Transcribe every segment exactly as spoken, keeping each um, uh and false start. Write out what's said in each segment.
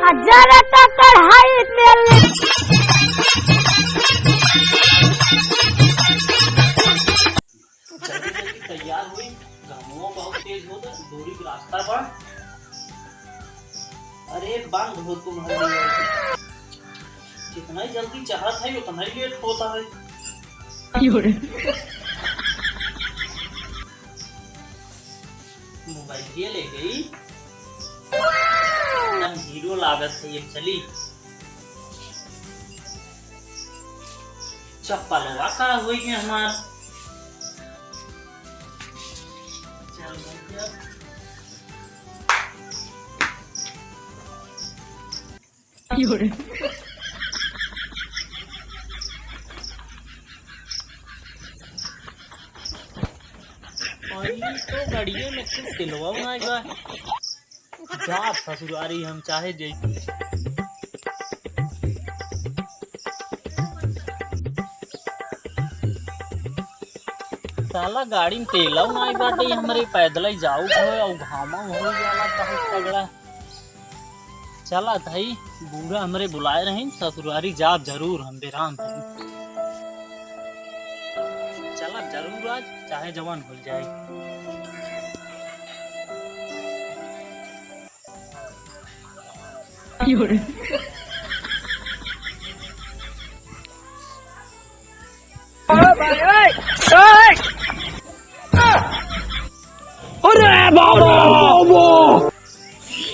जरा तो कढ़ाई तेल। जल्दी जल्दी तैयार हुई, घमवा बहुत तेज होता, दूरी के रास्ता बा। अरे बंद हो तुम, जितना ही जल्दी चाहत है उतना ही लेट होता है। मोबाइल ये ले गई, एकदम हीरो लागत है ये। चली, चप्पलवा का हो गया हमार। चल भैया। और ये तो गाड़िए में कुछ दिलवा ना बा। जा ससुरारी हम चाहे जैतू। साला गाड़ी में तेलौ नाई बाटे, हमरे पैदल ही जाऊ हो और घामा हो जाला बहुत तगड़ा। चला भाई, बूढ़ा हमरे बुलाए रही, ससुरारी जाब जरूर हम बेराम हई। चला जरूर आज, चाहे जवान हो जाए। अरे बाबा, बाबा।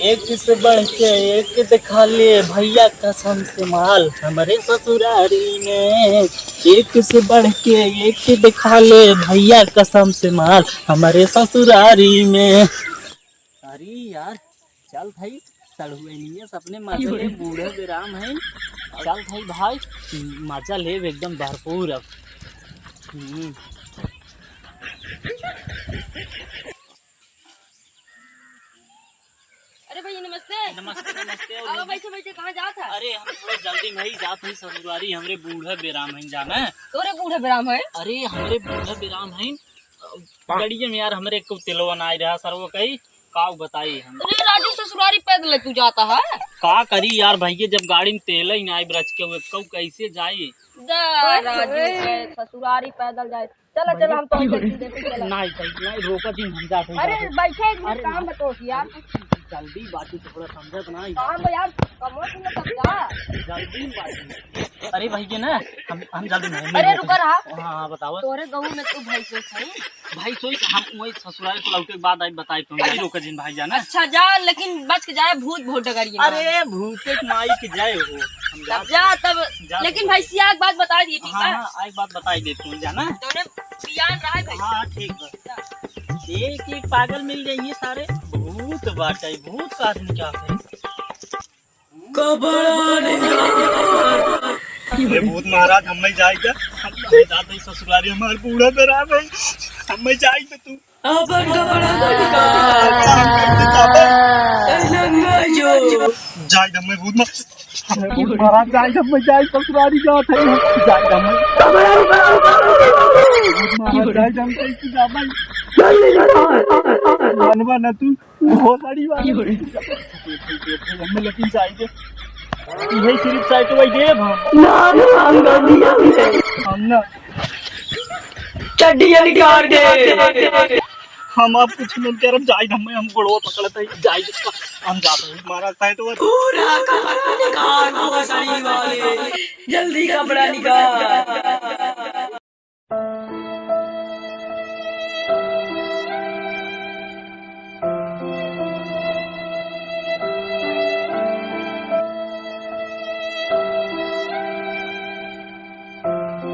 एक से बढ़ के एक दिखा ले भैया कसम से माल हमरे ससुरारी में। एक से बढ़ के एक दिखा ले भैया कसम से माल हमरे ससुरारी में। अरे यार, चल भाई, सड़ुआइनिया से अपने मजा ले, बूढ़े बेराम है। चल भाई, भाई, मजा ले एकदम भरपूर अब। हम्म। अरे भैया, नमस्ते। नमस्ते, नमस्ते। और आओ, बैठो, बैठो, कहाँ जात है? अरे, हम थोड़ा जल्दी में ही जात हई ससुरारी, हमरे बूढ़े बेराम है जाना। तोरे बूढ़े बेराम है? अरे, हमरे बूढ़े बेराम है, गड़िया में यार हमरे को तेलवा ना आई रहा सरवा कही, का बताई हम। अरे राजू, ससुरारी पैदल तू जाता है? का करी यार भैया, जब गाड़ी में तेल ही ना आई ब्रज के, वो कऊ कैसे जाई? दा राजू, ए, ससुरारी पैदल जाए। चला, चला, हम तो चलते हैं, चला। नहीं, नहीं, नहीं, रोका जिन, हम जाते हैं, अरे जाते हैं। बैठे, एक मिनट, अरे काम ना। बताओ यार। अरे जल्दी बात, तू थोड़ा समझत ना यार। काम बा यार, कमवा सुन तब का? जल्दी बात। अरे भैया ना, हम, हम जल्दी नहीं, अरे रुका रहा। हाँ, हाँ, बताओ। तोरे गाँव में तू भैंस होई है? भैंस होई, हम वही ससुराल से लौटे के बाद आई बताई तुम। अरे रुका जिन भाई जाना। अच्छा जा, लेकिन बच के जाए, भूत बहुत डगरिया। अरे भूत के माई के जाए हो। हम तब जा तब। जा लेकिन तब। भैंसिया एक बात बता दी, ठीक है? हाँ, हाँ, एक बात बताई दे तुम जाना। तोरे बियान रहा है भैंसिया। हाँ, ठीक है। जा। एक ही पागल मिल जाइए सारे। भूत बाटे, भूत का आदमी क्या करे? अरे भूत महाराज, हमें जाएगा, हम, हमें जाते ही ससुरारी, हमारे बूढ़ा बेराम है, हमें जाएगा तू। अपन कपड़ा को निकाल। जाए हमें भूत मा-, हमें भूत महाराज जाए, हमें जाए ससुरारी जात है, जाए हमें। भूत महाराज जाए, हम कैसे जाबे? मानवा ना तू। बहुत सारी बात है। हमें लेकिन चाहिए। यही सिर्फ चाहिए तो भाई देब हम। ना, ना, हम गलती नहीं है। हम ना। चड्डी निकाल दे। हम आप कुछ नहीं कर, हम जाए, हमें, हम गोड़वा पकड़ते हैं, जाए, हम जाते हैं, हमारा चाहिए तो। पूरा कपड़ा निकाल, बहुत सारी बात है। जल्दी कपड़ा निकाल।